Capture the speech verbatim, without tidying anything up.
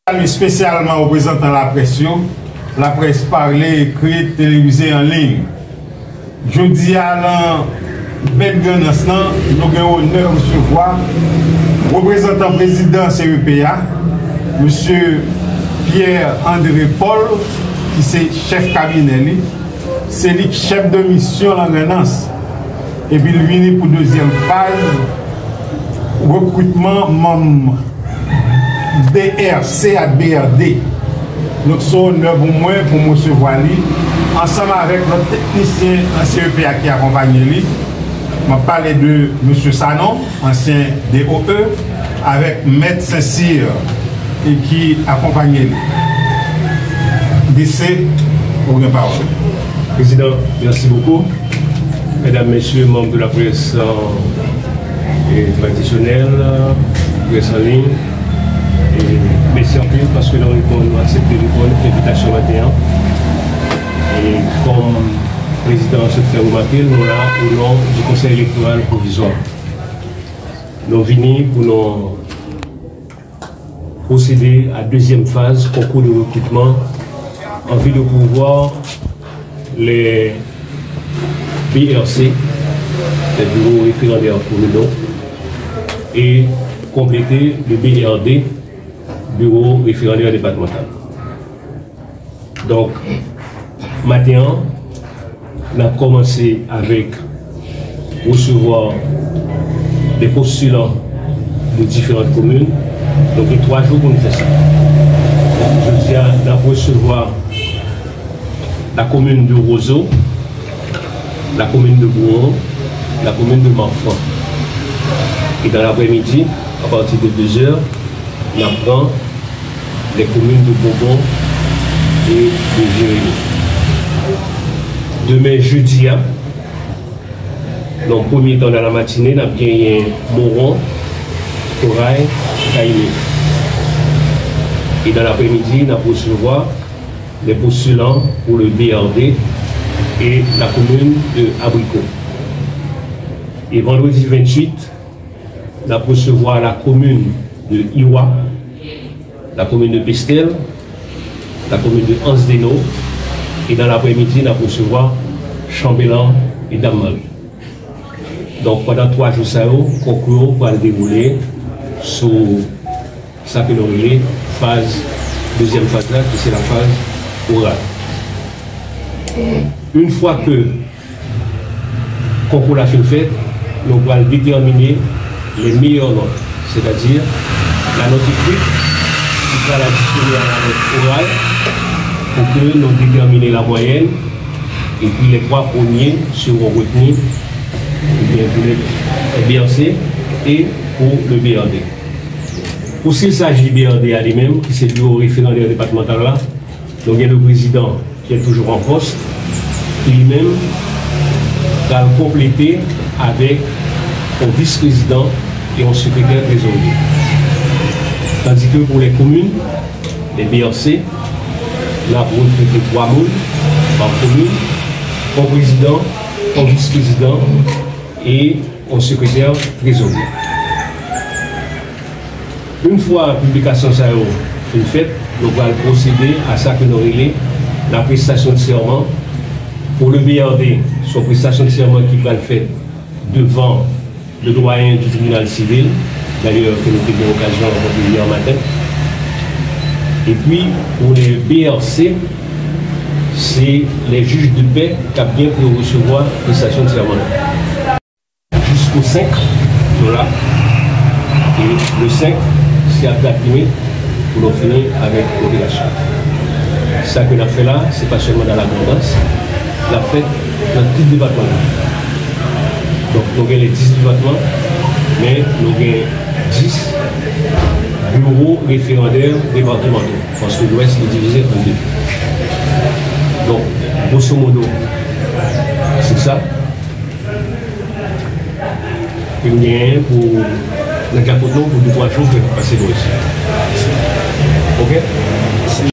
Salut espesyalman reprezantan laprès yo, laprès pale, ekri, televize, an liy. Jodi a, nan bèl grandans lan, nou gen onè resevwa reprezantan prezidan C E P a, mesye Pierre André Paul, ki se chèf kabinè li. Se li k chèf de misyon lan grandans. Epi l vini pou dezyèm faz rekritman manm D R C ak B R D. Donk, se onè pou mwen pou m resevwa li, ansanm avèk lòt teknisyen nan C E P a ki akonpanye li. M ap pale de mesye Sanon, ansyen D O E, avèk Mèt Saint-Cyr e ki akonpanye li. D C, ou gen pawòl. Président, merci beaucoup. Mesdames, Messieurs, membres de la presse euh, et traditionnelle, euh, presse en ligne, et merci anpil paske nou reponn, nou aksepte reponn envitasyon maten an. E kòm prezidan an sot fè remake, nou la o non di Konsèy Elektoral Pwovizwa. Nou vini pou nou procéder à deuxième phase concours de recrutement en vue de pourvoir les B R C, les bureaux référendaires communaux, et compléter le B R D, bureau référendaire départemental. Donk, maten an, n ap kòmanse avèk resevwa de postilan de diferan komin. Donk, gen twa jou pou n fè sa. Donk, jodi a, n ap resevwa la komin de Roseau, la komin de Bouron, la komin de Marfan. E dan laprèmidi, apati de dezè, n ap pran les communes de Bourbon et de Jérémie. Demen, jedi a, nan premye tan nan la matine, n ap genyen Moron, Koray, Kayimè. E dan laprèmidi, n ap resevwa les postulants pour le B R D et la commune de Abricot. E vandredi venntuit, n ap resevwa la komin de Iwa, la komin de Pestel, la komin de Ansdeno, e dan laprèmidi, n ap resevwa Chanbelan e Dam Mari. Donk, pandan twa jou sa yo, konkou yo pral dewoule sou sa ke nou rele faz, dezyèm faz la, ki se la faz oral. Yon fwa ke konkou la fin fèt, nou pral detèmine les meilleures notes, c'est-à-dire la note écrite qui sera additionnée à la note orale pour que nous déterminions la moyenne et puis les trois premiers seront retenus, eh bien, pour le B R C et pour le B R D. Pour s'il s'agit B R D a li menm, ki se biro referandè depatmantal la, nou gen le prezidan ki toujou an pòs, ki li menm pral konplete avèk yon vis-prezidan e yon sekretè trezorye. Tandis que pour les communes, les B R C, n ap rekrite twa moun pa komin, yon prezidan, yon vis-prezidan e yon sekretè trezorye. Yon fwa piblikasyon sa yo fin fèt, nou pral pwosede a sa ke nou rele la prestation de serment pour le B R D. Se yon prestation de serment ki pral fèt devan le doyen du tribunal civil, d'ailleurs, ke nou te gen okazyon rankontre yè maten. Epi, pou le B R C, se les juges de paix k ap gen pou yo resevwa prestasyon de sèman nan. Jisko senk, nou la. E le senk, se ap dat limit pou nou fini avèk operasyon. Sa ke n ap fè la, se pa sèlman nan Lagrandans, l ap fèt nan tout depatman yo. Donk, nou gen le dis depatman, men nou gen dis biwo referandè depatmantal, paske Lwès li divize an de. Donk, grosso modo, se sa. Ke m genyen pou nan djapot nou pou de twa jou ke n ap pase Lwès. Oke?